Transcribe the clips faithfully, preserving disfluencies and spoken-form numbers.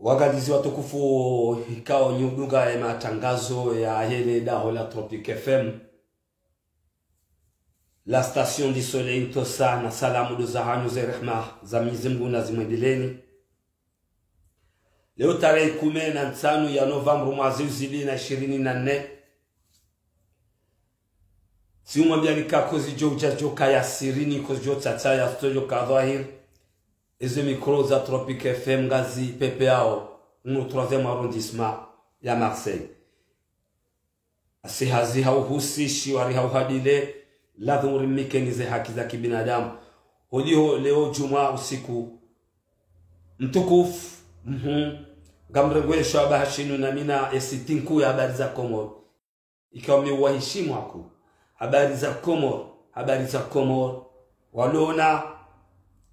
Waangalizi watukufu, ikao nyi udunga ye matangazo yahe le daho la Tropic F M, la station du soleil ntosa, na salamu ndo zahanyu ze rehma za Mwenyezi Mungu nazimwendeleeni. Leo tarehi kume na ntsanu ya novembre mwaha zihwi zili na ishirini na nne. Tsimwambiani ka kozidjo udja djo kaya sirini, kozidjo tsatsa ya studio ka dhwahiri. Eze micro za Tropic F M ngazipepeao, munu troisième arrondissement ya Marseille. Asi hazi hauhusishi wari hauhadile, ladhimu rimikeni ze haki za kibinadamu. Holiho leo djumwa usiku mtukufu, mhm, ngamrengwesho aba hashinu na mina ye site nkuu ya Habari za Komoro. Ikao mi uwahishimu haku. Habari za Komoro, Habari za Komoro. Walona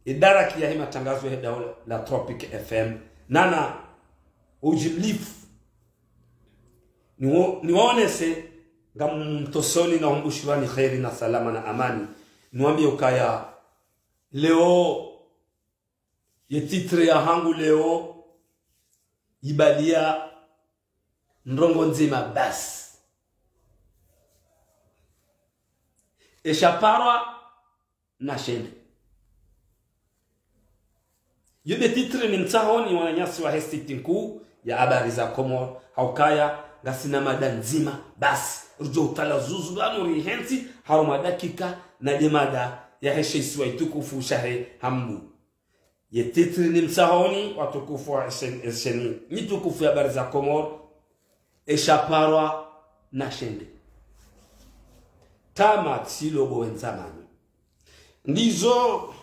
idaraki yahe matangazo yahe daho la Tropic F M. Nana ujilifu. Niwo-, niwaonese ngamtosoni na umbushirwani kheri na salama na amani. Niwambie ukaya leo ye titre yahangu leo, ibalia ndrongo ndzima basi. Esha parwa na shende. Yo nde titre nimtsahoni wananyasi wahe site nkuu ya Habari za Komoro, haukaya ngasina mada ndzima basi. Rudjo utala zuzu pvanu rihentsi, harumwa dakika na nde mada yahe she isiwa itukufu shahe Hambu. Ye titre nimtsahoni, watukufu wa eshen-, esheni nitukufu ya Habari za Komoro, esha parwa na shende. Tama tsilo bo wendza manyi. Ndizo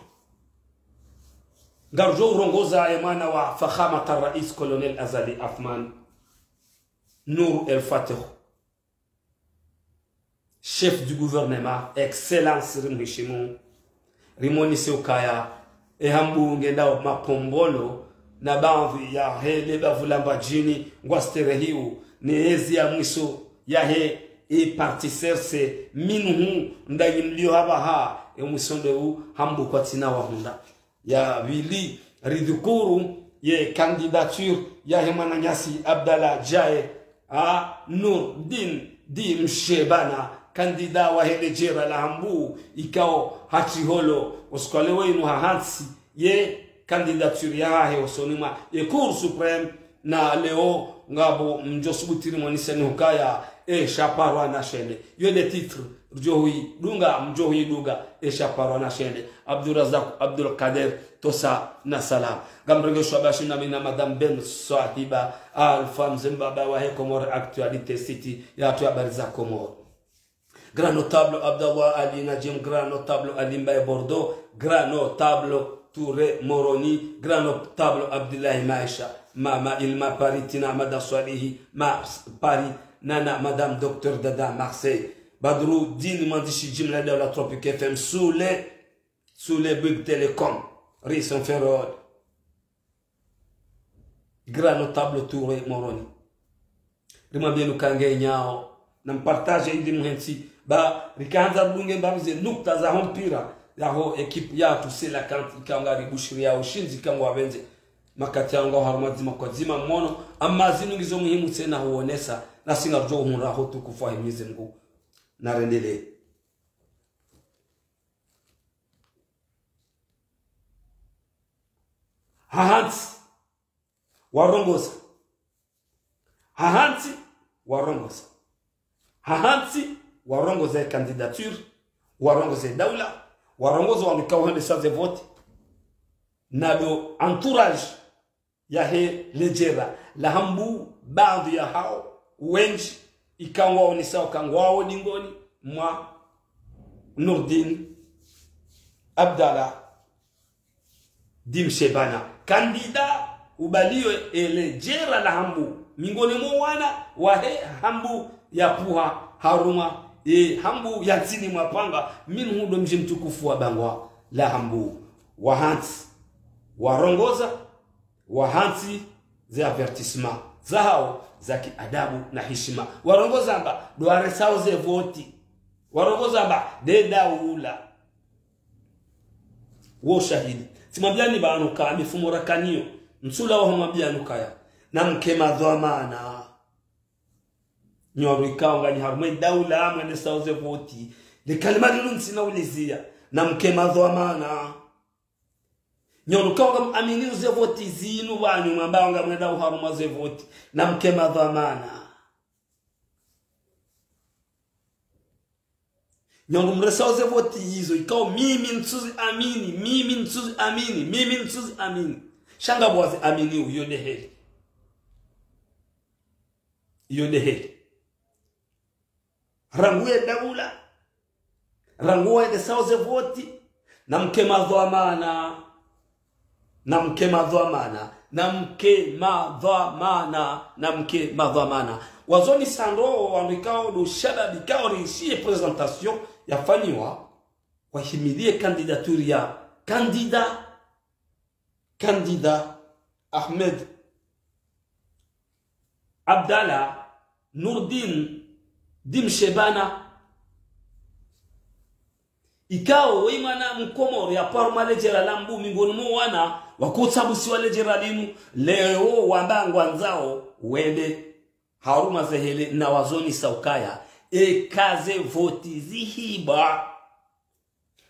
ngarudjo urongoza ye mwana wa Fakhamat al-Rais Colonel Azali Athman, Nour El Fath, chef du gouvernement, Excellence, rimhishimu, rimonise ukaya, e Hambu ngendao mapombolo, na baadhwi yahe le bavu la Mbadjini, ngwasterehiu, ne yezi ya mwiso yahe e parti C R C, minhu, ndayi mlio hapvaha, e mwiso nde u Hambu kwatsina wahundra. Ya pvili, ridhukuru ye candidature yahe mwananyasi Abdallah Djae, a, Nourdine Djimshebana, candidat wahe le djera la Hambu, ikao hatsi holo, usiku wa leo inu hahantsi ye candidature yahahe osoni mwa ye Cour suprême, na leo ngapvo mdjo subuti rimwoniseni hukaya, esha parwa na shende. Yo nde titre, ridjo huidunga, mdjo huidunga, esha parwa na shende. Abdourazak Abdoulkader, ntosa na salam. Ngamrengesho aba hashinu na mina Madame Ben Swahiba Alpha, mze mbaba wahe Comores Actualité, site yahatru ya Habari za Komoro. Grand notable Abdallah Ali Nadjim, grand notable Ali Mbaye Bordeaux, grand notable Touré Moroni, grand notable Abdoulaye Maisha, ma, ma, il ma Paris, Tina Amada Swalihi, ma, Paris, nana Madame Docteur Dada Marseille, Badrou Dine, mwandzishi jimla daho la Tropic F M, Soulé, Soulé Bouygues Télécom, Risson Ferrol. Grand notable Touré Moroni. Rimwambieni uka nge nyao, na mpartage ili muhentsi, ba rikahandza ridunge mbapvi ze nukta zaho mpira, yaho ekipu yahatru Cœlacanthes, ikao ngaribushiriyao ushindzi ikao ngwapvendze. Makati yao ngwao harumwa dzima kwa dzima mwono, ama zinu ngizo muhimu tsena huonesa, nasi ngarudjo uhundra ho utukufu wahe Mwenyezi Mungu. Narendelee. Hahantsi warongoza. Hahantsi warongoza. Hahantsi warongoza ye candidature, warongoza ye daula, warongoza wanu ikao hwendesa ze vote. Na ndo entourage yahe le djera la Hambu, baadhwi yahao, wendji, ikao ngwaonesao uka ngwao dingoni mwa Nourdine Abdallah Djimshebana. Candidat ubaliwe ye le djera la Hambu, mingoni mwa wana wahe Hambu ya pvuha harumwa, e Hambu ya ntsini mwa panga, minhu ndo mdji mtukufu wa Bangwa la Hambu. Wahantsi warongoza, wahantsi ze avertissement zahao za kiadabu na hishima. Warongoza amba ndo waresao ze vote. Warongoza amba nde daula. Wo shahidi. Tsimwambiani pvanu ka mifumo rakanayo, ntsula waho mwambiani ukaya, Namke madhwamana. Nyi wandru ikao nganyi harumwa ye daula, mwenesao ze voti. Le kalima linu ntsina ulizia. Namke madhwamana. Nyi wandru ikao ngamuaminio ze voti zinu pvanu, mwambao ngamwendao harumwa ze voti. Namke madhwamana. Nyi wandru mresao ze voti izo, ikao mimi ntsuziamini, mimi ntsuziamini, mimi ntsuziamini. Sha ngapvo waziaminio, iyo nde heli. Iyo nde heli. Rangu ye daula. Rangu waendesao ze voti. Namke madhwamana. Namke madhwamana. Namke madhwamana. Namke madhwamana. Wazoni sandro wandru ikao ndo shababi ikao rishiye présentation yafanyiwa. Wahimilie candidature ya candidat, candidat Ahmed Abdallah Nourdine Djebana. Ikao woyi mwana Mkomoro yapvo harumwa le jera la Mbu, mingoni mwa wana wakotsabusiwa le jera linu, leo wamba ngwandzao wende harumwa ze heli na wazoni sa ukaya, eka ze voti zihibwa.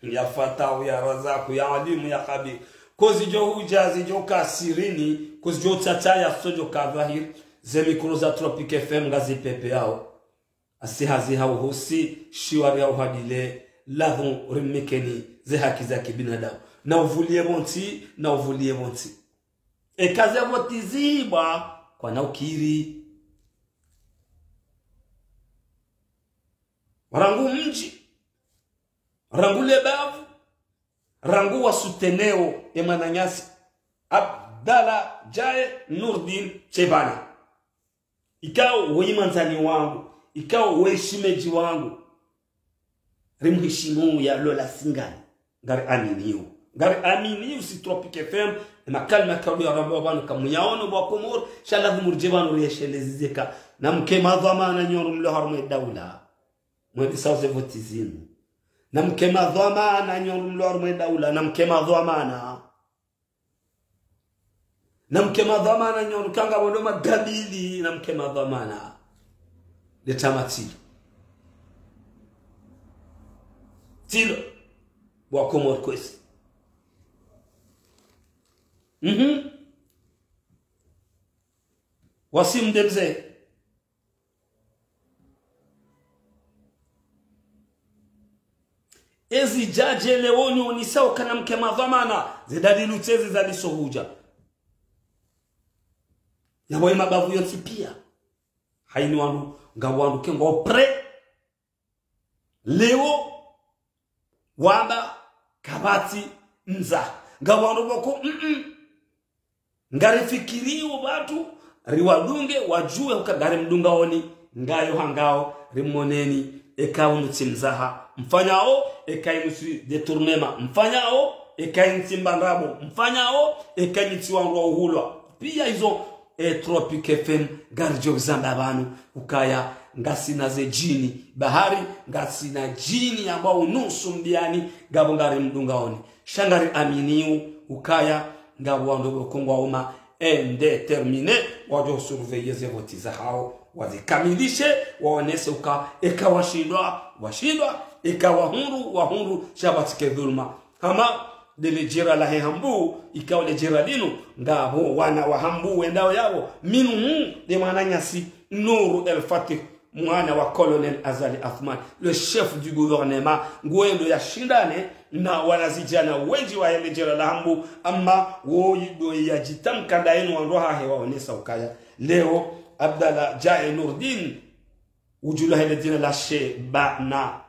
Ya Fatahu, ya Razaku, ya Alimu, ya Khabiru. Ko zidjo hudja, zidjo ka sirini, ko zidjo tsataya, zo djo ka dhwahiri, ze mikro za Tropic F M ngazi pepeao. Asi hazi hau husi, shiwari ya uhadile, ladhu rimnikeni, ze haki za kibinadamu. Na uvulie pvontsi, na uvulie pvontsi. Eka ze voti zihibwa, kwana ukiri. Rangu mdji, rangu le bavu, rangu wa soutenir o ye mwananyasi Abdallah Djae Nourdine Djebana. Ikao woyi mwandzani wangu, ikao woyi shemedji wangu. Rimheshimu ya lola singani. Ngariaminio. Ngariaminio si Tropic F M, ye makalima ikao ndo yarambao pvanu kamuyaono bo wa Komoro, sha ladhimu ridje pvanu riyesheleze zeka. Namke madhwamana nyi wandru mlio harumwa ye daula. Mwendesao ze voti zinu. Namke madhwamana nyi wandru mlio harumwa ye daula, namke madhwamana. Namke madhwamana nyi wandru ikao ngamwono magabili, namke madhwamana. Leta matsilo. Tsilo. Bo wa Komoro kwezi. Mhm. Wasim Debze. Ezi djadje leo nyi onesao ukaya namke madhwamana, ze dalili tsezi zaliso hudja. Yapvo ye mabavu yontsi pia. Hayini wandru, ngapvo wandru ke ngwao prêt. Leo, wamba, kapvatsi mzaha. Ngapvo wandru pvoko, mm-mm. Ngarifikirio pvatsu, riwadunge, wadjuwe, uka ngarimdungaoni, ngayo hangao, rimoneni, eka unu tsi mzaha, mfanyao, eka inu tsi détournement, mfanyao, eka inu tsi mbandrabo, mfanyao, eka inu tsi wandru wa uhulwa. Pia izo, e, Tropic F M, ngaridjo zamba pvanu, ukaya, ngasina ze djini, bahari, ngasina djini, ambao unusu mbiyani, ngapvo ngarimdungaoni. Sha ngariaminio, ukaya, ngapvo wandru pvoko ngwao ma indéterminés, wadjo surveiller ze voti zahao, wazikamilishe, waonese uka, eka washindwa, washindwa, eka wahundru, wahundru, sha pvatsike dhuluma. Hama, nde le jera lahe Hambu, ikao le jera linu, ngapvo wana wa Hambu wendao yapvo, minhum, nde mwananyasi, Nour El Fath, mwana wa Colonel Azali Assoumani, le chef du gouvernement, ngwendo yashindane na wanazidjana wendji wahe le jera la Hambu, amma woyi ndo yadjitamka ndayinu wandru wahahe waonesa ukaya. Leo, Abdallah Djae Nourdine, udjulwa he le dzina la Djebana.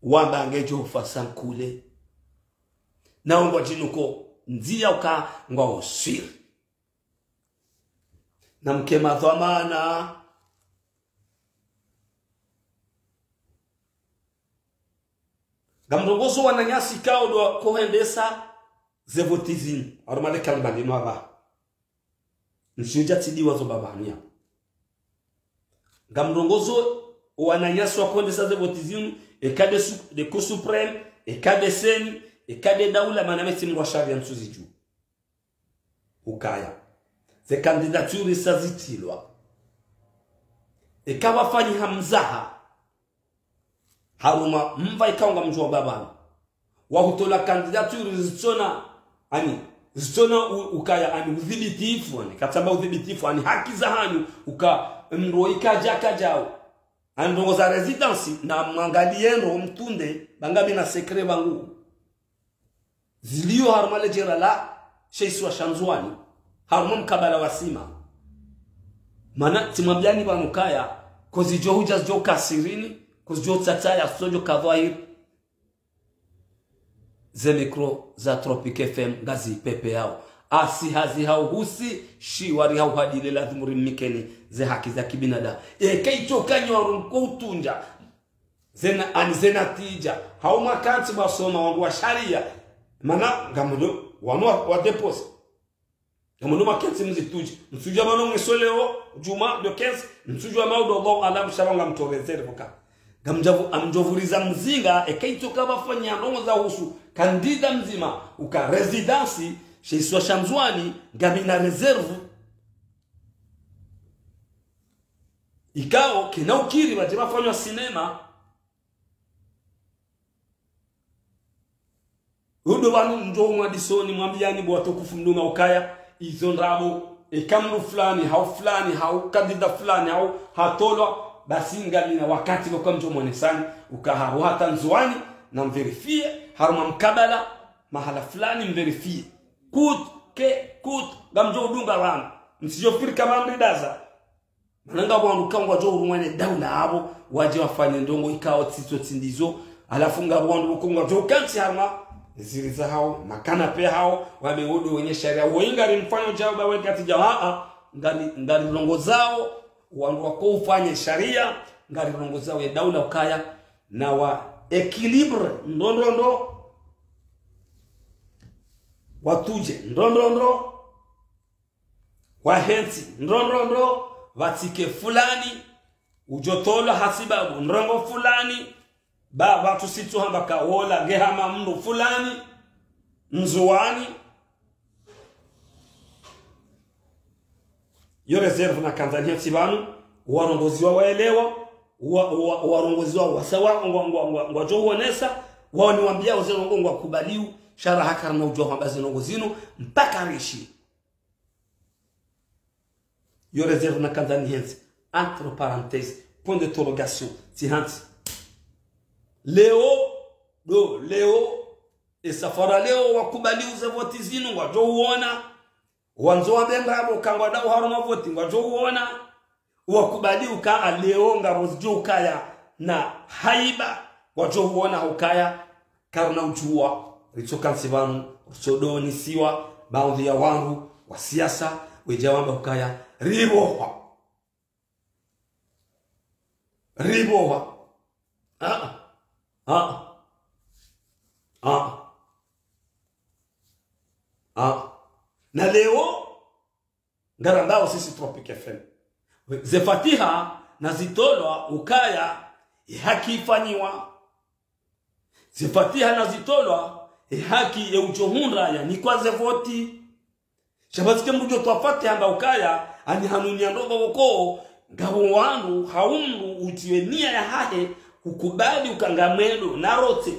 Wamba ngedjo ufa sankule. Na ungwa djinuko, ndziya uka ngwao swiri. Namke madhwamana. Ngamrongozo wananyasi ikao ndo wakohendesa ze voti zinu. Harumwa le kalima linu apvaha. Ntsudja tsidiwa zo mbapvanu ya. Ngamrongozo wananyasi wakohendesa ze voti zinu, eka nde su-, nde Cour suprême, eka nde CENI, eka nde daula, mana mi tsi mndru wa sharia ntsuzidjuwa. Ukaya. Ze candidature sa zitrilwa. Eka pvwafanyiha mzaha. Harumwa mva ikao ngamdjuao mbapvanu. Wahutola candidature zitsona, ani, zitsona u-, ukaya, ani, udhibitifu, ani, katsamba udhibitifu, ani, haki zahanyu, uka, mndru ikaja kajao. Ani, ndrongoo za résidence, na mwangaliye ndro mtunde, ba ngapvina secret pvangu. Zilio harumwa le jera la she isiwa sha Ndzuwani, harumwa mkabala wa Sima. Mana tsimwambiani pvanu kaya, kozidjo hudja zidjo ka sirini, kozidjo tsataya, zidjo ka dhwahiri. Ze micro za Tropic F M ngazipvepveyao. Asi hazi hau husi, shiwari hau hadile lazimu rimnikeni ze haki za kibinadamu. Eka itsoka nyi wandru mko utundja, zena, ani zena tija. Hau mwakantsi mwasoma wandru wa sharia. Mana, ngamdjo, wanu wa, wa dépose. Ngamdjo mwakantsi mzituje. Msudjua mana mwiso leo, djumwa, le quinze, msudjua maudu Allahu aalam, sha pvanu ngamtso réserve ka. Ngamdjavu, ngamdjovuriza mzinga, eka itsoka pvwafanya ndrongoo za husu, candidat mdzima, uka résidence, she isiwa sha Ndzuwani, ngamina réserve. Ikao, kena ukiri, pvadje pvwafanywa sinema. Udo pvanu ndjo mwadisoni mwambiani bo watukufu mdunga ukaya, izo ndrabo, eka mndru fulani, hau fulani, hau candidat fulani, hau hatolwa, basi ngamina wakati pvoko ngamdjo mwonesani, uka hau hata Ndzuwani, na mvérifier, harumwa mkabala, mahala fulani mvérifier. Coûte que coûte, ngamdjo udunga pvanu. Msidjo fikiri ka pvamridaza. Mana ngapvo wandru ka ngwadjo urumwa ne daula apvo, wadje wafanye ndrongoo ikao tsi izo tsi ndizo, halafu ngapvo wandru pvoko ngwadjo ukantsi harumwa ziri zahao, makanape yahao, wambe wo ndo wenye sharia, wo inga rimfanyo djao ba wekati djao, aa, ngari, ngarirongozao, wandru wako ufanya sharia, ngarirongozao ye daula ukaya, na wa équilibre, ndro ndro ndro, watuje, ndro ndro ndro, wahentsi, ndro ndro ndro, pvatsike fulani, udjo tolwa hasibabu, ndrongoo fulani, ba, pvatsu sitsu hamba ka wola, nge hama mndru fulani, Ndzuwani. Yo réserve nakandza nihentsi pvanu, warongoziwa waelewa, wa, wa, warongoziwa wasawa, ngwa, ngwa, ngwa, ngwadjo uonesa, wao niwambiao ze ndrongoo ngwakubaliu, sha raha karina udjua hwamba ze ndrongoo zinu, mpaka rishi. Yo réserve nakandza nihentsi. Entre parenthèses, point d'interrogation. Tsihantsi. Leo, do, leo, e safara leo wakubali uze voti zinu, ngwadjo uona. Wandzo wambe ndrabo, ka ngwadao harumwa voti, ngwadjo uona. Wakubali uka a leo, ngapvo zidjo ukaya na haiba, ngwadjo uona ukaya. Karina udjua, ritsokantsi pvanu, ritsodonisiwa, baadhwi ya wandru wa siasa, wedja wamba ukaya, ripvohwa. Ripvohwa. Ah, ah. Ah. Ah. Na leo, ngarambao sisi Tropic F M. Ze fatiha nazitolwa ukaya, ye haki ifanyiwa. Ze fatiha nazitolwa, ye haki ye udjo hundra yanikwa ze voti. Sha pvatsike mndru udjo towa fatiha amba ukaya, ani hanu nia ndrongoo pvoko, ngapvo wandru, hau mndru utiwe nia yahahe, ukubali uka ngamwendo, narotse.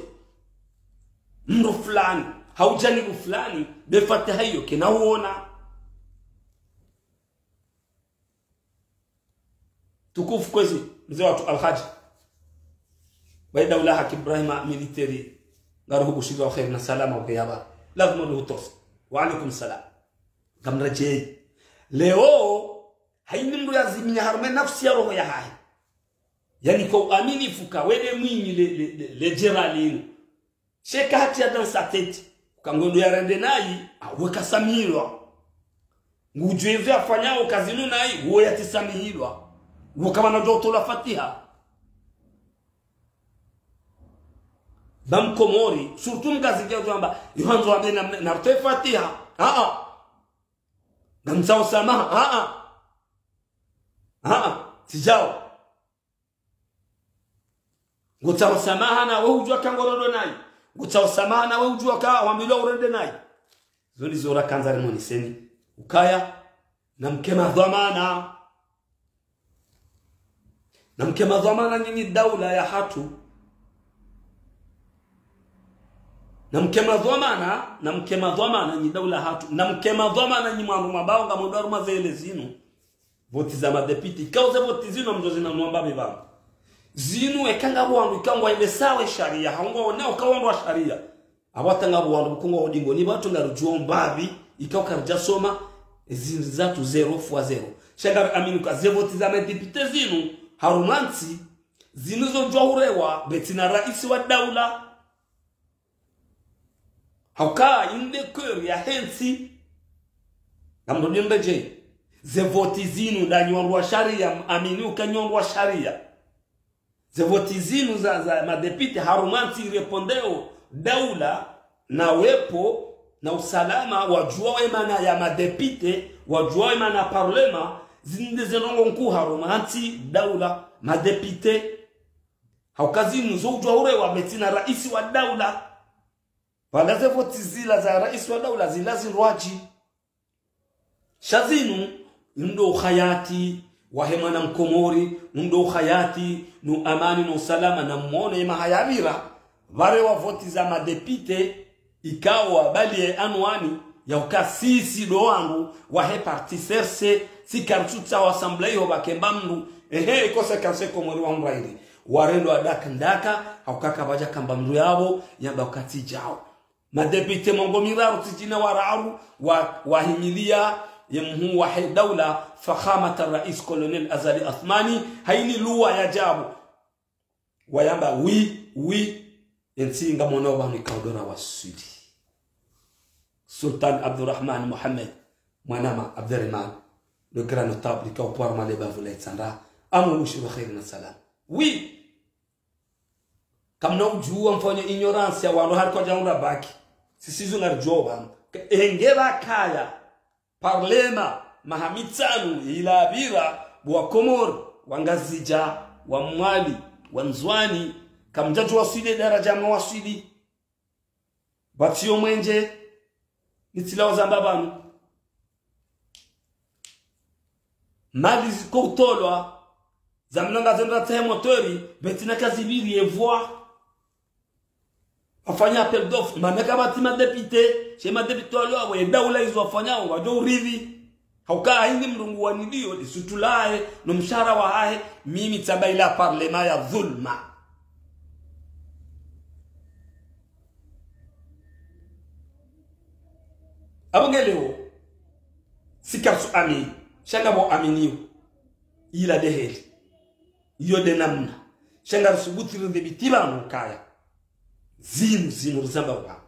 Mndru fulani, hau djanibu fulani, be fatiha iyo kena uona. Tukufu kwezi, mze watru Alhadji. Baida ula haki Ibrahima militaire, ngari hubushiri wa kheri na salama uke yaba. Lazima ndo hutose. Wa alaikum salam. Ngamredjeyi. Leo, haini mndru yaziminya harumwa nafsi ya roho yahahe. Yani kwa uaminifu ka wende mwinyi le, le, le, le jera linu. Sheka hati ya dans sa tête. Uka ngwendo yarende nayi, awe kasamihilwa. Ngudjuwe izo yafanyao kazinu nayi, uwo yatsisamihilwa. Uwo kamana udjo utolwa fatiha. Ba Mkomori, surtout Mngazidja udjo amba, yo handzo wambe na, na, nartowe fatiha. Aa. Ngamtsao samaha. Aa. Aa. Tsidjao. Ngutsao samaha na we udjua ka ngorodo nayi. Ngutsao samaha na we udjua ka wambilwa urende nayi. Zo ndizo rakandza rimoneseni. Ukaya, Namke madhwamana. Namke madhwamana nyinyi daula yahatru. Namke madhwamana, namke madhwamana nyi daula yahatru. Namke madhwamana nyi mwandru mabao ngamwendo harumwa zele zinu. Voti za madepite. Ikao ze voti zinu mdjo zina mwamba bebama. Zinu eka ngapvo wandru ikao ngwaelesawo sharia. Hau ngwaonao ukaya wandru wa sharia. Apvo hata ngapvo wandru ikao ngwao dingoni pvatsu ngarudjuo mbapvi, ikao karidjasoma, ezindru zatru zéro fois zéro. Sha ngari amini uka ze voti za madepite zinu, harumwa ntsi, zinu zodjuwa urewa, betsina raisi wa daula. Hauka inde cœur yahe ntsi. Ngamdjo nindedje. Ze voti zinu nda nyi wandru wa sharia, amini uka nyi wandru wa sharia. Ze voti zinu za, za madepite harumwa ntsi irepondeo daula na wepo na usalama, wadjuwa we mana ya madepite, wadjuwa we mana parlement, zinde ze ndrongoo nkuu harumwa ntsi daula, madepite. Hauka zinu zo udjuwa urewa betsina raisi wa daula. Pvala ze voti zila za raisi wa daula zila zindrwadji. Sha zinu, ndo uhayati wahe mwana mkomori, ndo uhayati, no amani, no usalama, na mwone ye maha yapvira, pvare wa voti za madepite, ikao wabaliye anwani, ya uka sisi ndo wandru, wahe parti C R C, si karitsutsaha assemblée iho pvakemba mndru, ehe, ikosa karse Komori wa mrairi. Warendo adaka ndaka, hauka kapvadja kamba mndru yapvo, yamba uka tsi djao. Madepite mengo miraru tsi djina wararu wa, wahimiliya ye mhuu wahe daula, fakhamat rais colonel Azali Assoumani, hayini luwa ya djabu. Wayamba, oui, oui, entsi ngamwonao pvanu ikao ndo ra waswili. Sultan Abdurahman Mohamed, mwanama Abderemane, le grand notable, ikao upvwara malebavu la Itsandra, amu bushiri kheri na salam. Oui, kamna udjuwa mfanye ignorance ya wandru hari kwadja hundra bac. Sisi zinu ngaridjuwao pvanu. Enge pvakaya parlement maha mitsanu ilapvira, bo wa Komori, wa Ngazidja, wa Mwali, wa Ndzuwani, kamdjadjuwa waswili daraja mwawaswili. Pvatsi yo mwenje, nitsilao zamba pvanu. Mali ziko utolwa, zamnanga zendra tsehe moteur, betsina kazi pviri ye voie. Wafanya appel d'offre, mana kapvatsi madepite, she madepite walo apvo, ye daula izo wafanyao, wadjo urithi. Hauka hayini mndru nguwaniliyo, lisutu lahe, no mshahara wahahe, mimi tsamba ila parlement ya dhulma. Apvo nge leo, si kartsu amini, sha ngapvo aminiyo, ila nde heli, iyo nde namna, sha ngarisubutu ridhibiti pvanu ukaya zinu, zinu rizamba pvanu.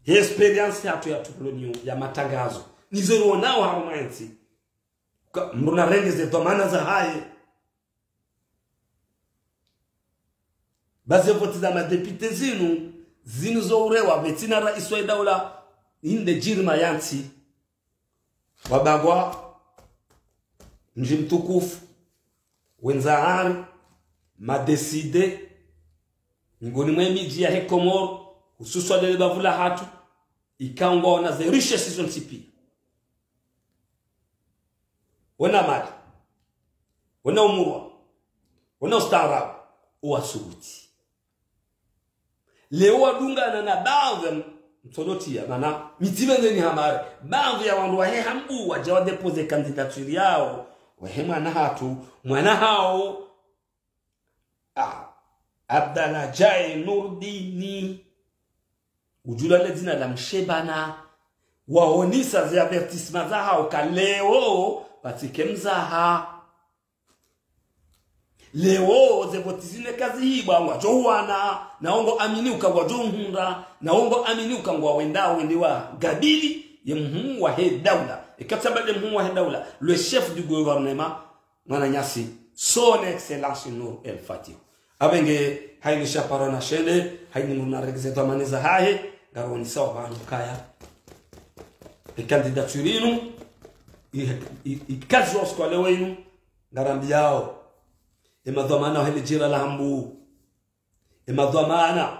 He expérience yahatru ya tupuloniyo ya matangazo, nizo riwonao harumwa entsi. Ka, mndru narenge ze dhwamana zahahe. Ba ze voti za madepite zinu, zinu zo urewa, betsina raisi wa daula, inde jirima ya ntsi. Wabagwa, mdji mtukufu, wendza hari, madécidé, miongoni mwe midji yahe Komori, hususwa lele bavu lahatru, ikao ngwaona ze richesses zontsi piya. Wena mali, wena umurwa, wena ustaarabu, uwasubuti. Leo wadungana na baadhi ya mtsonotiya, mana mi tsipvendze nihamare, baadhi ya wandru wahe Hambu wadja wa déposer candidature yawo, wahe mwana hatru, mwana hawo, ah, Abdallah Djae Nourdine. Udjulwa le dzina la mshebana, waonesa ze avertissement zahawo ka leo, pvatsike mzaha. Leo, ze voti zinu kazihibwa, ngwadjo uwana, na wo ngo amini uka ngwadjo uhundra, na wo ngo amini uka ngwawenda, wende wa gabili, ye mhuu wahe daula. Eka tsamba nde mhuu wahe daula, le chef du gouvernement, mwananyasi, Son Excellence Nour El Fath. Apvenge, hayini shaparo na shende, hayini mndru naregeze dhwamana zahahe, ngaronisao pvanu ukaya. E candidature inu, i, i, i kazi wa usiku wa leo inu, ngarambiyao. E madhwamana wahe le jera la Hambu. E madhwamana.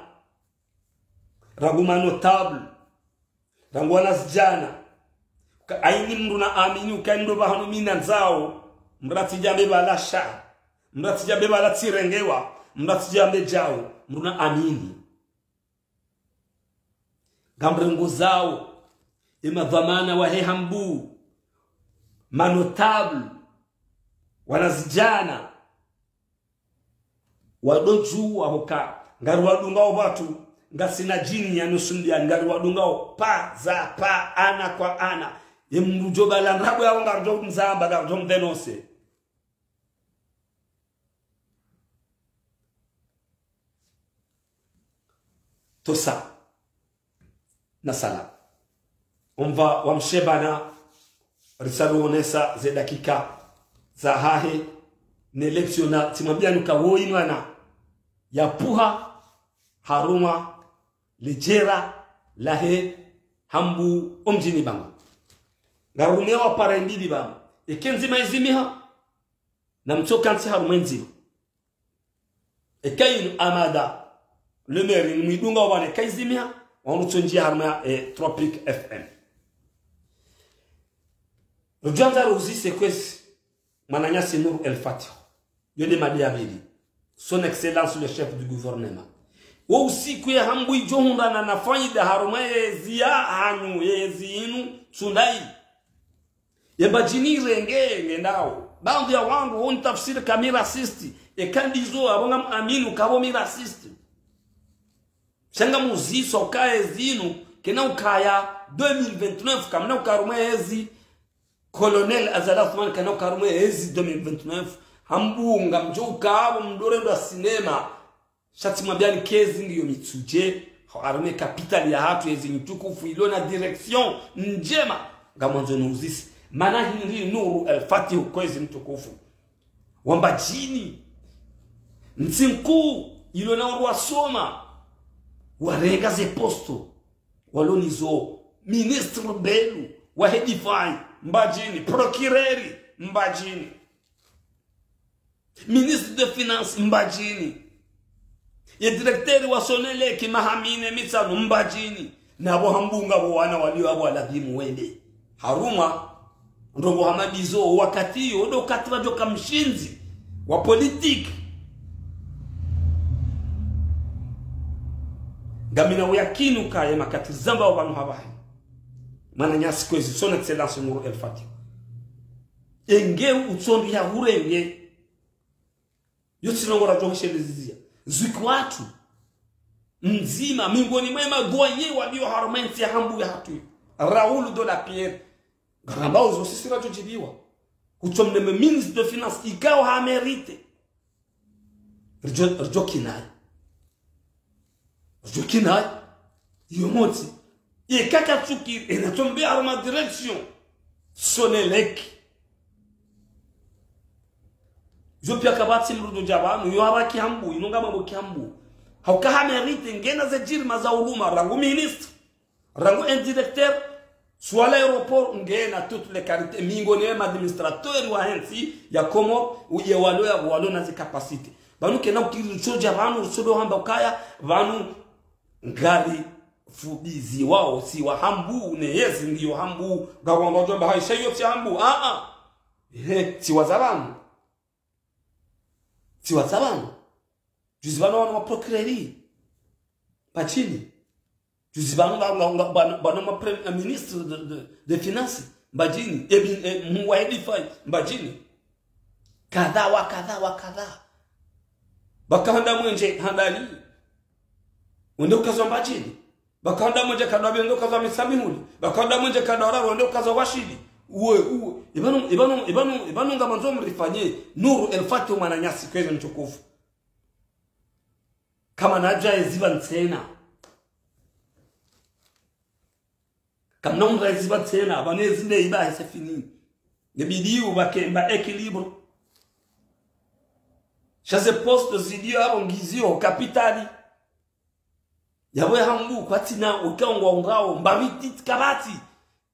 Rangu ma notables. Rangu wanazidjana. Ka-, aini mndru na amini, uka ndo pvahanu mi nandzao, mndru atsidjambe pvala sha, mndru atsidjambe pvala tsirengewa, mndru atsidjambe djao, mndru na amini. Ngamrongozao, emadhwamana wahe Hambu, manotable, wanazidjana, wadodju wahoka, ngariwadungao pvatsu, ngasina djini ya nusu mbiani, ngariwadungao pa za pa, ana kwa ana. Ye mndru djo pvala ndrabo yaho ngaridjo mzamba, ngaridjo mdénoncer. Tosa. Na sala. Omva wa mshebana, risaruonesa ze dakika zahahe, ne élection na tsimwambiani uka woyi mwana, yapvuha, harumwa, ledjera, lahe, Hambu, omdjini Bangwe. Ngarumia wa para imbili Bangwe. Eke ndzima izimiha, na mtsoka ntsi harumwa ndzima. Eka inu Amada, le maire, ni mwidunga wa bane kaizimia, wanu tsondjia harumwa, eh, Tropic F M. Rudjandza ruzise kwezi, mwananyasi Nour El Fath. Yo nde mada ya pvili. Son Excellence le chef du gouvernement. Wo usiku ye Hambu idjo hundrana na faida harumwa yezi yahanyu, yezi inu, tsundayi. Ye Mbadjini irenge ngendao. Baadhwi ya wandru wonitafsiri ka mi raciste. Eka ndizo apvo ngamwamini uka apvo mi raciste. Sha ngamuziswa uka yezi inu, kayina ukaya deux mille vingt-neuf, kamna uka harumwa yezi. Colonel Azali Assoumani kayina uka harumwa yezi deux mille vingt-neuf. Hambu ngamdjo uka apvo mdorendwa cinéma. Sha tsimwambiani kezi ngiyo mitsudje, harumwa ye capitale yahatru yezi ntukufu ilo na direction ndjema. Ngamwandzo niuzise. Mana hindri Nour El Fath kwezi ntukufu. Wa Mbadjini. Ntsi nkuu ilo na wandru wasoma. Warenga ze poste. Walo nizo. Ministre Belou. Wahe défense. Mbadjini. Procureur. Mbadjini. Ministre de Finances Mbadjini. Ye directeur wa Sonelec maha mine mitsanu Mbadjini. Na apvo Hambu ngapvo wana walio apvo waladhimu wende. Harumwa, ndrongo hama ndizo wakati yo, ndo wakati wadjoka mshindzi wa politique. Ngamina uyakini uka ye makati zamba wa pvanu hapvahe. Mwananyasi kwezi, Son Excellence Nour El Fath. Enge utsondri ya hurenge. Yo tsi ndrongo radjo heshelezizia. Zwiki watru. Mdzima, mingoni mwe madouanier walio harumwa ntsi ya Hambu yahatru. Raoul de la Pierre. Ngaramba uzo sisi radjo djibiwa. Kutso mneme ministre de Finances, ikao ha mérite. Ridjo, ridjo kinayi. Ridjo kinayi. Iyo motsi. Ye kaka tsukiri, ena tombe harumwa direction. Sonelec. Yo pia kapvatsi mdru dodja pvanu, yo hapva ki Hambu, inu ngamambo ki Hambu. Hauka ha mérite, ngena ze djirima za uluma, rangu ministre, rangu un directeur, suala aéroport, ngena toutes les qualités, mingoni mwe ma administrateur wahe ntsi ya Komori, uye walo ya, walo na ze capacité. Pvanu kayina ukiri tsodja pvanu, tsodo hamba ukaya, pvanu ngari fubizi wao, si wa Hambu, ne yezi ndiyo Hambu, ngapvo wandru wadjo amba hayi, sha iyo tsi Hambu, a, a. He, tsi waza pvanu. Tsi waza pvanu. Juzi pvanu wana wa procureur. Mbadjini. Juzi pvanu nga, nga, nga, pvanu, pvanu ma prem-, eh, ministre de, de, de finances. Mbadjini. Ebi, eh, mwa défense. Mbadjini. Kadha wa kadha wa kadha. Pvaka handa mwenje, handani. Wende ukazwa Mbadjini. Pvaka handa mwenje kadwa pvi wende ukazwa Mitsamihuli. Pvaka handa mwenje kadwa raru wende ukazwa Washili. Uwe, uwe. Ipvanu, ipvanu, ipvanu, ipvanu ngamandzo mrifanye. Nour El Fath mwananyasi kwezi ntukufu. Kamna mdru ayeziba ntsena. Kamna mdru ayeziba ntsena, pvanu yezi nde iba, c'est fini. Ngebidi upvake mba équilibre. Sha ze poste zilio apvo ngizo capitale. Yapvo ya Hambu kwatsina uka ngwa ungao, mbapvi titi kapvatsi.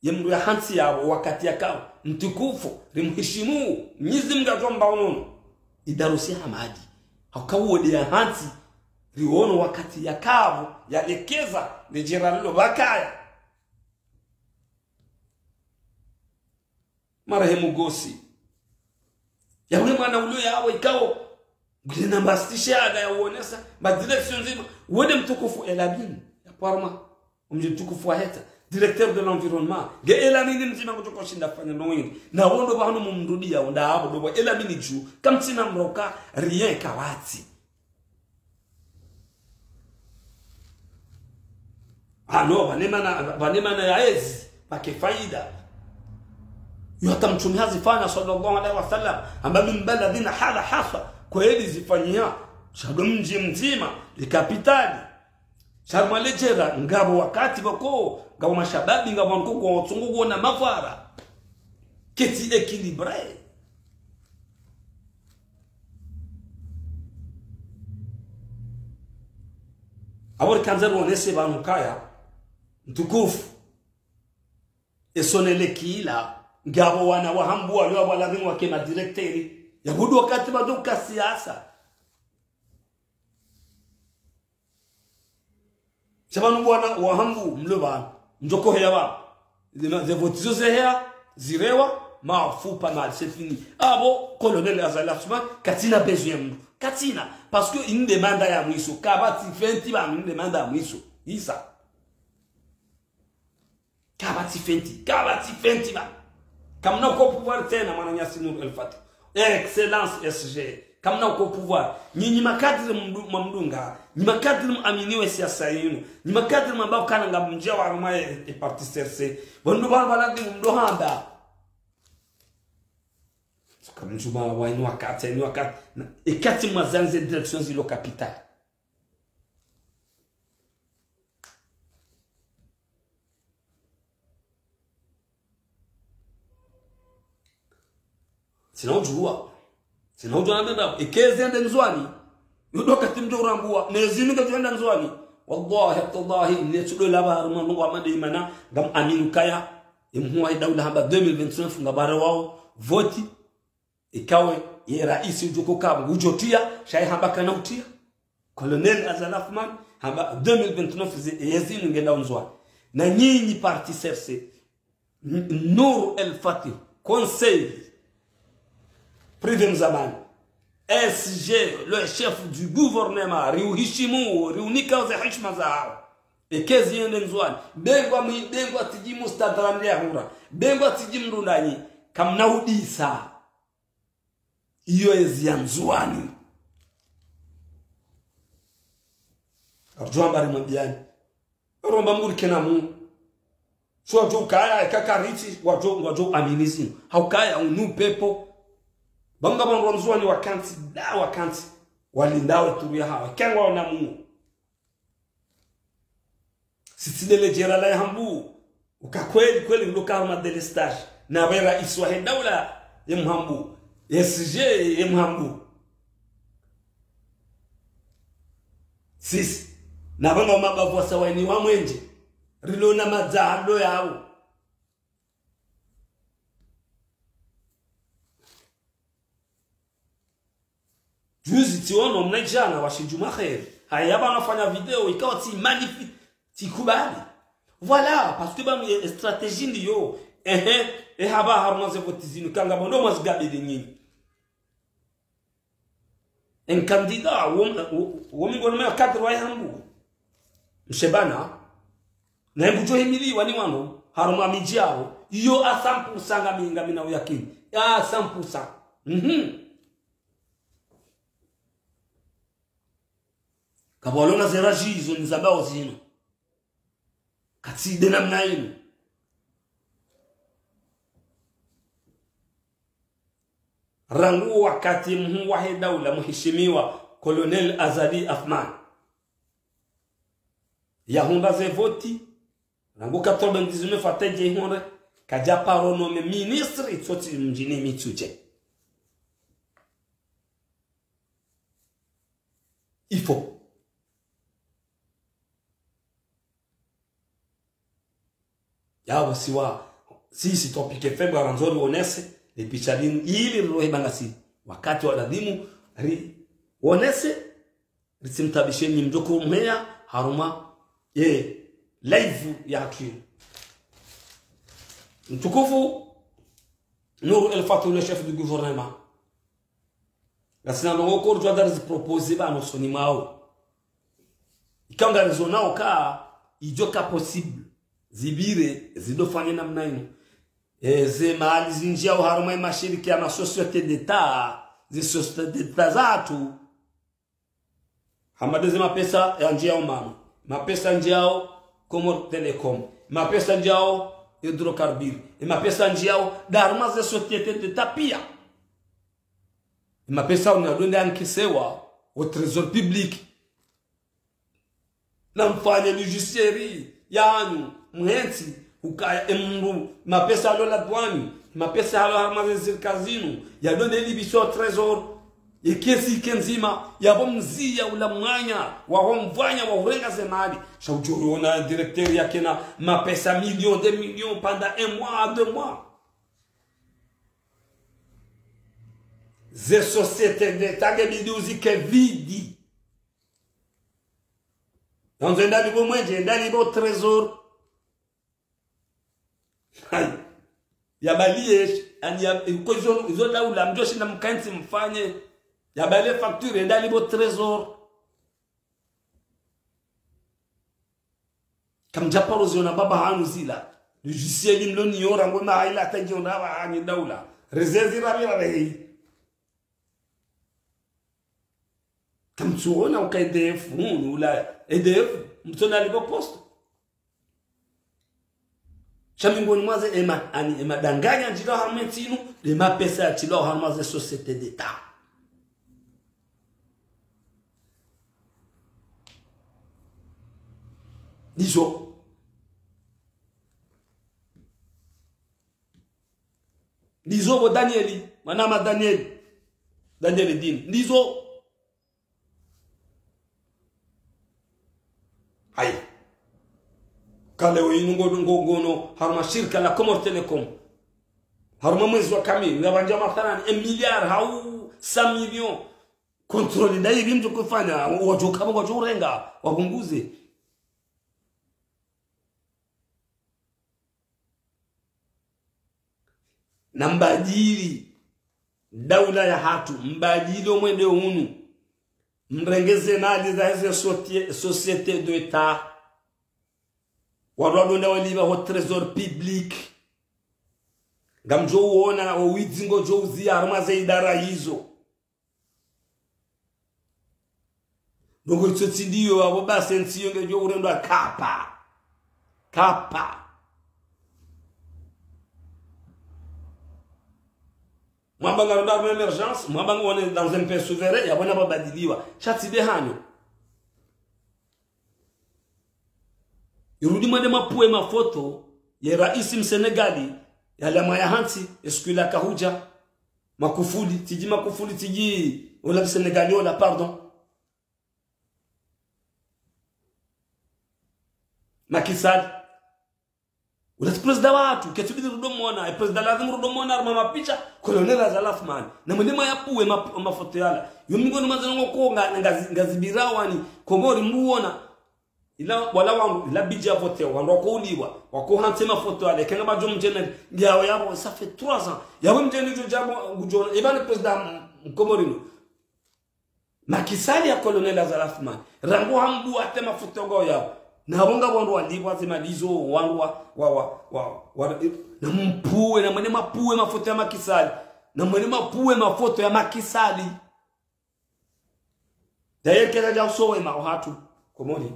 Ye mdru ya hantsi yapvo wakati yakao. Ntukufu, rimhishimu, Mnyezi Mngu atwamba unono. Idarusi Hamadi. Hauka uwo nde ya hantsi, riono wakati yakapvo, yalekeza, ne djera lilo pvakaya. Marehemu Gosi. Yamwe mwana ulio yawo ikao. Ngulina mbastishe ada ya uonesa. Mba direction ndzima. Wende mtukufu Elamine. Ya Pwarma. Omdji mtukufu wa Heta. Directeur de l'environnement. Nge Elamine mdzima kutoko shinda fanya no wini. Na wondo pvanu mumrudi ya wonda apvo ndo pvo Elamine dju. Kamtsina mroka rien kawatsi. Ano, pvane mana, pvane mana ya ezi, pvake faida. Yo hata mtrume hazifanya, swallallahu alaihi wasallam, hamba min baladin hadha hasa, kweli zifanyia, sha ndo mdji mdzima, le kapitali. Sha harumwa le djera, ngapvo wakati pvoko, ngapvo mashababi, ngapvo nkoko, watsungu kuona mafara. Ketsi équilibré. Apvo rikandza ruonese pvanu kaya, mtukufu. Esonele kila, ngapvo wana wa Hambu walio apvo lazimu wake madirekteri. Yapvo ndo wakati pvadjo ka siasa. Sha pvanu bwana wa Hambu mlo pvanu. Mdjoko heya pvanu. Zema, ze voti zo zeheya, zirewa, mafupa mal, c'est fini. Apvo, Colonel Azali Assoumani, katsina besoin ya mndru. Katsina. Parce que ini demanda ya mwiso. Kapvatsi fenti pvanu, ini demanda ya mwiso. Isa. Kapvatsi fenti, kapvatsi fenti pvanu. Kamna uko pouvoir tsena mwananyasi Nour El Fath. Excellence S G. Kamna uko pouvoir. Nyi, nyi makadiri mdu-, mamdunga. Nyi makadiri mwaminiwa siasa yinu. Nyi makadiri mwamba ukana ngamdja wa harumwa e, e parti C R C. Pvondro pvanu pvala ndi mdo hamba. Kamdjuma wa ini wakati, ini wakati. Na, ikati mwazanze direction zilo capitale. Tsina udjuwa. Tsina udjuwa na menda. Eka ezi yende Ndzuwani. Yo ndo wakati mdjo urambua. Ne zinu ngadjo enda Ndzuwani. Wallahi, tallahi, ne tsudo laba harumwa Mungu wa made imana. Ngam aminu kaya. Emhuu wa daula hamba deux mille vingt-neuf ngapvare wao. Voti. Ikawe, ye raisi udjo ko kapvo, udjo tiya, sha ye hamba kana utiya. Colonel Azali Assoumani, hamba deux mille vingt-neuf zi-, yezinu ngenda Ndzuwani. Na nyinyi parti C R C, N-, Nour El Fath, conseil privé mzamani, S G, le chef du gouvernement, riuhishimu, riunika ze hishima zahawo. Eka ezi yende Ndzuwani, bengwa mwi-, bengwa tsidji mustadramli ya hura, bengwa tsidji mdru ndanyi, kamna udisa. Iyo ezi ya Ndzuwani. Arjuwa mbari mwambiani. Romba mguri kena mu. Sho wadjo ukaya, eka karitsi, wadjo, wadjo amini zinu. Haukaya, unu pepo. Banga banga Ndzuwani wakantsi, da wakantsi. Walinda we turu ya hawa. Kengwa ona mu. Sisi dele djera la Hambu. Uka kweli, kweli, ndo ka harumwa délestage. Na pvwe raisi wa he daula ye Mhambu. S G ye Mhambu. Sisi. Na pvanga mabavu wasa wa ini wa mwenje. Rilo na madza hando yawo. Juzi tsiono mna djana wa shidjuma kheri. Haya pvanu afanya video, ikawa tsi magnifique, tsikubali. Voilà, parce que pvanu ye, ye stratégie ndiyo. Ehe, e hamba harumwa ze voti zinu, kanga pvo ndo mwazigabili nyinyi. En candidat, wo, wo, wo mingoni mwa cadre wa Hambu. Mshebana, na Hambu djo himiliwa ni wanu, harumwa midji yawo, iyo à cent pour cent ngami, ngami na uyakini. À cent pour cent. Mhm. Kapvwalona ze raji izo nizambao zinu. Katsi de namna inu. Rangu wakati mhuu wa he daula mheshimiwa Colonel Azali Assoumani yahundra ze voti, rangu quatre-vingt-dix-neuf hata idje ihundre, kadja paro nome ministre tsotsi mdjini Mitsudje. Il faut. Yapvo siwa, sisi Tropic F M ngarandzo rionese, le picha linu, ili rilohe bangasi, wakati wa ladhimu, rionese, ritsimtabishe nyi mdjoko mheya, harumwa, ye, live ya akili. Mtukufu, Nour El Fath, le chef du gouvernement. Ngasina ndrongoo kori djwa ndari zipropoze pvanu usoni mwawo. Ikao ngarizonao ka, idjo ka possible. Zipvire, zidofanye namna inu. E, ze mali zindjiao harumwa ye mashirika ya ma société d'État, ze société d'État zatru. Hama nde ze mapesa yandjiao mama. Mapesa yandjiao Comores Telecom. Mapesa yandjiao hydrocarbures. E mapesa yandjiao harumwa ze société d'État pia. E mapesa unu yadonde yankesewa au trésor public. Namfanye logiciel yanyu, mhentsi, ukaya emndru, mapesa yalo ladwani, mapesa yalo harumwa ze zirika zinu, yadonde yalipviswa au trésor, ye kesi ike ndzima, yapvo mziya ula mwanya, waho mvanya, wa urenga ze mali. Sha udjo ona directeur yakena mapesa millions, des millions pendant un mois à deux mois. Ze société d'État nge bidi uzike vide. Yandzo yende yalipve mwenje, yende yalipve au trésor. Hayi. Yabaliye, ani ya, ko izo, izo daula, mdjoshinda mkentsi mfanye. Yabaliye facture, yende yalipve au trésor. Kamdjaparo ziona mbapvi hanu zila. Logiciel mlo niyora ngwe mahaila hata ngiona apvaha nyi daula. Rezezi rapvira rehi. Kamtsuona uka E D F, hunu Ulaya. E D F, mtsona yalipve au poste. Sha mingoni mwaze ema, ani, emadanganya ndjilao harumwa entsi inu, nde mapesa yatrilwao harumwa ze société d'État. Ndizo. Ndizo bo Danieli, mwana ma Danieli. Danieli Dini. Ndizo. Hayi. Kale wo inu ngo, ngo, ngono, harumwa shirika la Comores Telecom. Harumwa mwezi wa kumi, ngapvandja mathalani, un milliard hau cent millions. Contrôle nda iri mdjo kufanya, wadjo kama wadjo urenga, wapunguze. Nambadili daula yahatru, mbadili omwendo unu. Mrenge ze mali za eze socie-, société d'État. Wandru wadonda walipva ho trésor public. Ngamdjo uona owidzi ngodjo uziya harumwa ze idara izo. Ndrongo itso tsi ndiyo, apvo basi entsi iyo ngedjo urendwa kapa. Kapa. Mwamba ngarendao harumwa émergence, mwamba ngwone dans un pays souverain, yapvo napvabadiliwa. Sha tsi be hanyo. Irudi mwende mapvuwe mafoto ye raisi Msenegali, yalawa ya hantsi, ye siku ila kahudja, Makufuli, tsidji Makufuli, tsidji, ola Msenegali, ola, pardon. Macky Sall. Ula tsi président wahatru, ketsu bidi rudo mwona, e président lazimu rudo mwona, harumwa mapicha, Colonel Azali Assoumani. Namwende mwayapvuwe ma-, mafoto yala. Yo mingoni mwaze ndrongo ko nga, nga, ngazipvirao wani, Komori mbuona. Ila, wala wandru, ila budget ya voté, wandru wako ulipvwa, wako hantsi mafoto yale, kenga badjo mdjeni, ndiyawo yapvo, ça fait trois ans. Yapvo mdjeni djo djambo, ngudjo, eba ni président m-, mkomori no. Macky Sall ya Colonel Azali Assoumani. Rangu hambu ate mafoto ngao yapvo. Na wonga wandru walipvwa ze mali zo, wandru wa, wa, wa, wa, wa, na mpvuwe, namwende mapvuwe mafoto ya Macky Sall. Namwende mapvuwe mafoto ya Macky Sall. D'ailleurs, kela dja usowe ma ohatru, Komori.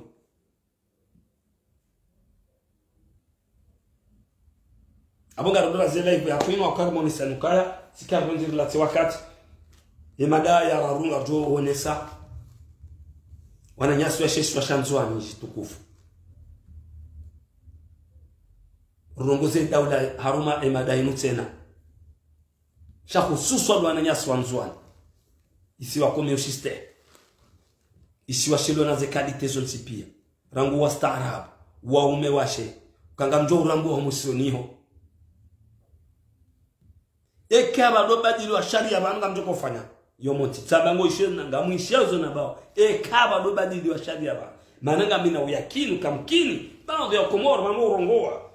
Apvo ngarudora ze live ya kwinu wakati moni sanukaya, sika rundiri la tsi wakati. Ye mada ya rarunga djo onesa. Wananyasi washe isiwa sha Ndzuwani shitukufu. Rongoze daula harumwa e mada inu tsena. Sha hususwa ndo wananyasi wa Ndzuwani. Isiwa communautaire. Isiwa shilo na ze qualité zontsi pia. Rangu wastaarabu, waume washe. Kanga mdjo urambu wa musoni ho. Eka pvado badili wa sharia pvanu ngamdjo kofanya. Yo moti. Tsamba ngo ishe na ngamwisha zo na bawo. Eka pvado badili wa sharia pvanu. Mana ngamina uyakini, kamkini. Baadhwi ya Komori, mana urongowa.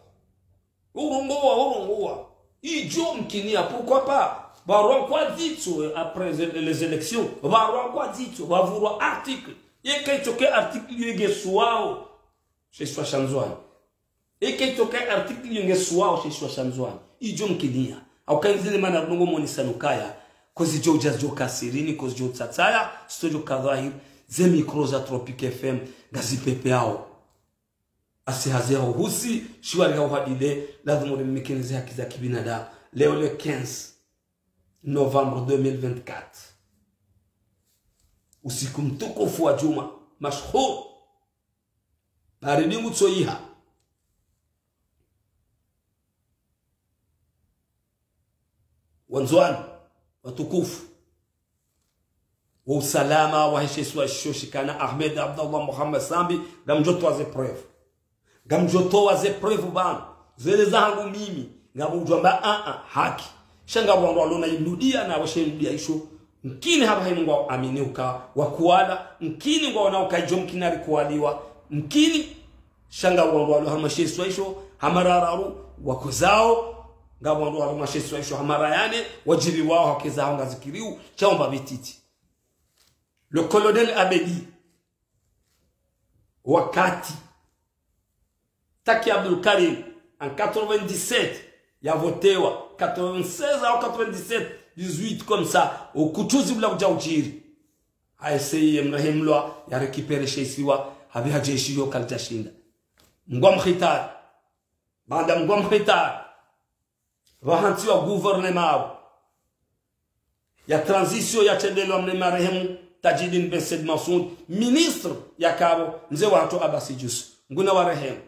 Urongowa, urongowa. Idjo mkiniya, pourquoi pas? Pvarwa kwa dzitso, après les élections, pvarwa kwa dzitso, pvavurwa article. Yeka itsoke article yenge suwao she isiwa sha Ndzuwani. Yeka itsoke article yenge suwao she isiwa sha Ndzuwani. Idjo mkiniya. Au kainzile mana runongo monisa nukaya. Kozi djo udja djo kasirini, kozi djo tsatsaya, sito djo kadhahir, ze micro za Tropic F M, ngazi pepe yao. Asi hazi hao husi, shiwari hao hadide, lazimu rimikinize haki za kibinadamu. Leo le quinze novembre deux mille vingt-quatre. Usiku mtukufu wa djumwa, mashhur. Baridi ngutsoyiha. Wandzuwani watukufu, wo usalama wahe she isiwa sho shikana Ahmed Abdallah Mohamed Sambi, ngamdjo towa ze preuve. Ngamdjo towa ze preuve pvanu. Zele zahangu mimi, ngapvo udjwamba, a, a, haki. Sha ngapvo wandru walona iludiya na washe iludiya isho. Mkini hapvaha inu ngwao amini uka wakuwala. Mkini ngwaona uka idjo mkini ari kuwaliwa. Mkini sha ngapvo wandru walo harumwa she isiwa isho, ha mara raru, wakozao, ngapvo wandru walo harumwa she isiwa isho, ha mara yane, wadjiriwao, hakezao, ngazikiriu, sha wamba pvititi. Le colonel Abedi, wakati Taki Abdul Karim, en quatre-vingt-dix-sept, ya votewa, quatre-vingt-seize au quatre-vingt-dix-sept, dix-huit comme ça, o kutuzi bula kudja udjiri. A essayer ye mrehemlwa, ya récupérer she isiwa, hapvi hadjeshi yo kalidjashinda. Mngwa mkhitari. Baanda mngwa mkhitari. Pvahantsiwa gouvernement ya transition ya tsendelwa mne marehemu Tadjidine Ben Said Mansour, ministre yakapvo mze wahatru Abasi Djoussou, Mngu na warehemu.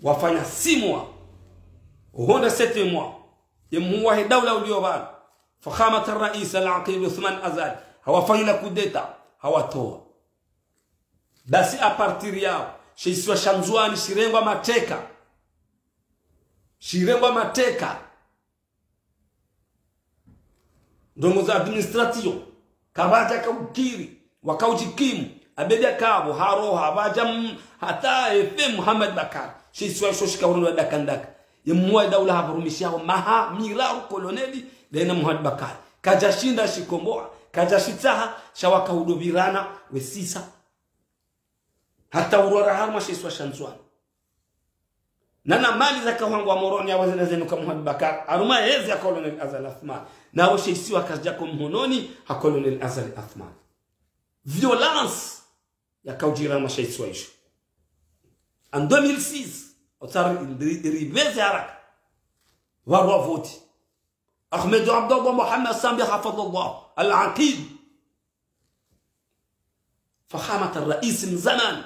Wafanya six mois, honda sept mois, ye mhuu wahe daula uliyo pvanu, Fakhamat Rais Al-Aqid Othman Azali, hawafanyila coup d'État, hawatowa. Basi à partir yawo, she isiwa sha Ndzuwani shirengwa mateka. Shirengwa mateka. Ndrongoo za administration, kapvadja kaukiri, wakaudjikimu, Abedi yakapvo, haroha, pvadja m-, hata F M Mohamed Bacar. She isiwa isho shikahurendwa daka ndaka. Ye mhuu wa daula hapvurumishiyawo maha miraru koloneli, dayina Mohamed Bacar. Kadjashinda shikombowa, kadjashitsaha, sha wakahudopvirana, wesisa. Hata urwara harumwa she isiwa sha Ndzuwani. Nana mali zakahwangwa Moroni yawo zina zenuka Mohamed Bacar, harumwa yezi ya Colonel Azali Assoumani. Nawo she isiwa kashidjaka mhononi ha Colonel Azali Assoumani. Violence yakaudjiri harumwa she isiwa isho. En deux mille six, otsari ri-, ri-, ripveze haraka. Pvarwa voti. Ahmed Abdallah Mohamed Sambi hafidhahullah, Al-Aqid. Fakhamat Rais mzamani,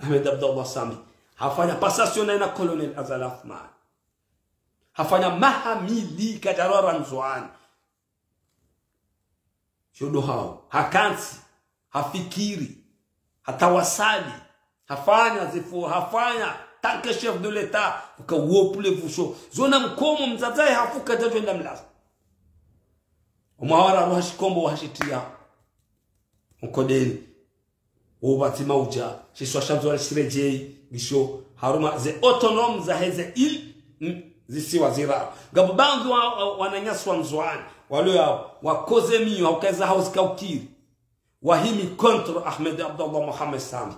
Ahmed Abdallah Sambi, hafanya passation na Colonel Azali Assoumani. Hafanya maha mili kadjarwara Ndzuwani. Shodo hawo, hakantsi, hafikiri, hatawasali, hafanya zifu, hafanya, tant que chef de l'État, uka wopule vusho. Zona mkomo mdzadze hafu kadjadjo enda mlaza. Omwaha wa raru hashikombowa hashitiya mkodeni. Wo pvatsima udja, she isiwa sha Ndzuwani shiredjeyi, ngisho harumwa ze autonomes zahe ze îles, mm, zisiwa ziraru. Ngapvo baadhwi wa, wa, wananyasi wa Ndzuwani, walo yawo, wakoze miyo, hauka eza hawo zikaukiri. Wahimi contre Ahmed Abdallah Mohamed Sambi.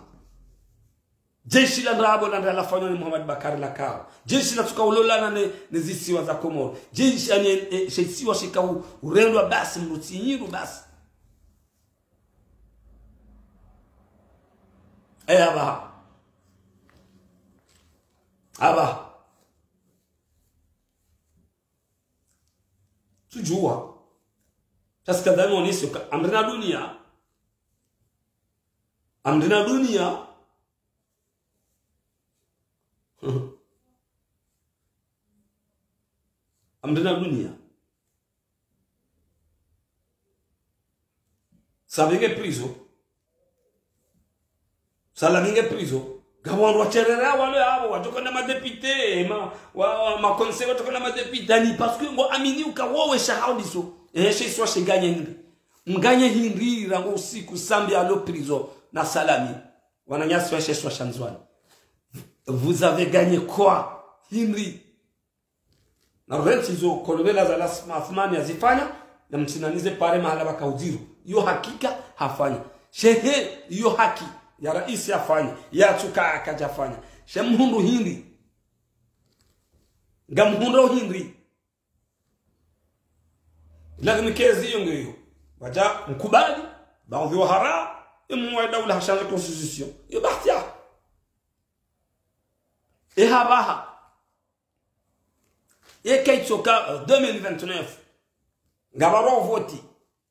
Jeshi la ndrabo la ndrabo lafanywa ni Mohamed Bacar lakapvo. Jeshi latsuka ulolana ne, ne zisiwa za Komoro. Jeshi, yani, e, she isiwa shika u-, urendwa basi, mrutsi nyiru basi. E, apvaha. Apvaha. Tsudjuwa. Taskadano niso ka, amrina duniya. Amrina duniya. Amrina duniya. Sambi nge prison. Salami nge prison. Ngapvo wandru washerera walo yapvo, watsoka na madéputé, ma, wa, wa, makonseye watsoka na madéputé. Ni parce que ngwaamini uka wowe sha hawo ndiso. Ehe, she isiwa shinganye hindri. Mnganye hindri, rangu usiku, Sambi alo prison, na Salami. Wananyasi wa she isiwa sha Ndzuwani. Vous avez gagné quoi? Hindri. Na rentsi zo Colonel Azali Assoumani hazifanya, na mtsinanize pare mahala pvaka udjiru. Iyo hakika hafanya. Shehe, iyo haki ya raisi hafanya. Yatsuka hakadjafanya. She mhundru hindri. Ngamhundrao hindri. Lazima kezi iyo ngeyo. Wadja mkubali, baadhwi wahara, ye mhuu wa daula hashanje constitution. Iyo bahati yaho. Ye hapvaha. Ye kaitsoka, euh, deux mille vingt-neuf. Ngapvaro voti.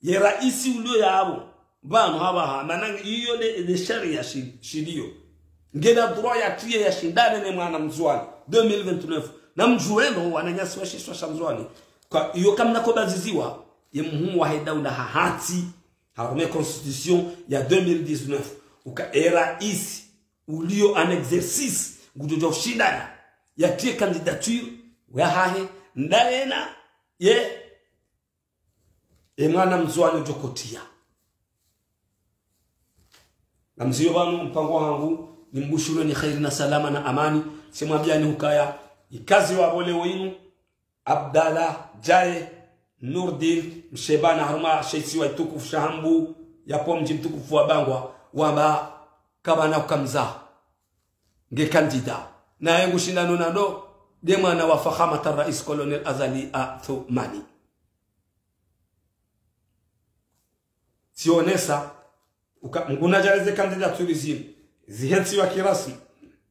Ye raisi uliyo yapvo. Pvanu hapvaha. Mana iyo nde, nde sharia shi-, shiliyo. Ngena droit yatriye yashindane ne mwana Mndzuani. Deux mille vingt-neuf. Na mdjuwe ndo wananyasi wa shisiwa sha Ndzuani. Kwa iyo kamna kobaziziwa. Ye mhuu wahe daula hahantsi. Harumwa ye constitution ya deux mille dix-neuf. Uka ye raisi uliyo en exercice, ngudjo djo ushindana, yatriye candidature yahahe, ndayena, ye, ye mwana Mndzuani udjo kotiya. Ngamziyo pvanu mpango wahangu, nimbushulwe ni kheri na salama na amani, tsimwambiyani hukaya, ikazi wa pvole wenu, Abdallah Djae Nourdine Mshebana harumwa she isiwa shitukufu sha Hambu, yapvo mdji mtukufu wa Bangwa, wamba kapvana ukamza. Nge candidat. Naye ngushindano nando, nde mwana wa Fakhamat al-Rais Colonel Azali Assoumani. Tsionesa, uka, nguna djale ze candidature zinu. Zihentsiwa kirasmi.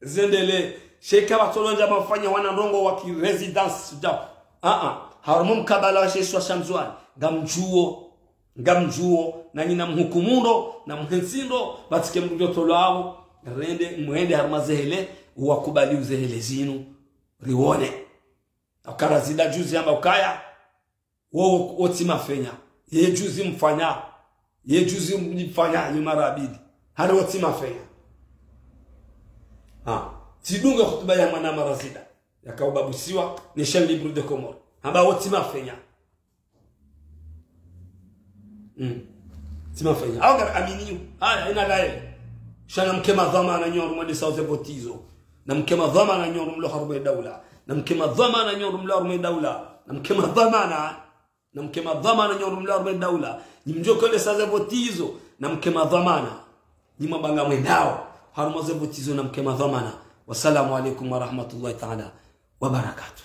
Zendele, sheka watolonja mafanya wana ndrongo wa ki résidence dja. Ah, ah. Harumwa mkabala wa she isiwa sha Ndzuani. Ngamdjuwo. Ngamdjuwo. Na nyinyi mhukumu ndo, na mhentsi ndo, pvatsike mdru djo tolwa apvo. Rende, mwende harumwa zehele, wakubali uzehele zinu. Riwone. Aka Razida juzi hamba ukaya. Wo, wo tsi mafenya. Ye juzi mfanya. Ye juzi mfanya, nyi mara mbili. Hari wo tsi mafenya. Ha. Tsidunga hutuba ya mwana Razida. Yaka ubabusiwa, ni chaîne libre de Comores. Hamba wo tsi mafenya. Mm. Tsi mafenya. Awu ngari aminiyo. Haya, ina laye. Sha namke madhwamana nyi harumwa nde sawa ze voti zo. Namke madhwamana nyi harumwa mlo harumwa ye daula. Namke madhwamana nyi harumwa mlo harumwa ye daula. Namke madhwamana. Namke madhwamana nyi harumwa mlo harumwa ye daula. Nyi mdjo kole sawa ze voti zo. Namke madhwamana. Nyi mabanga mwendao. Harumwa ze voti zo namke madhwamana. Wassalamu alaikum warahmatullahi taala wabarakatuh.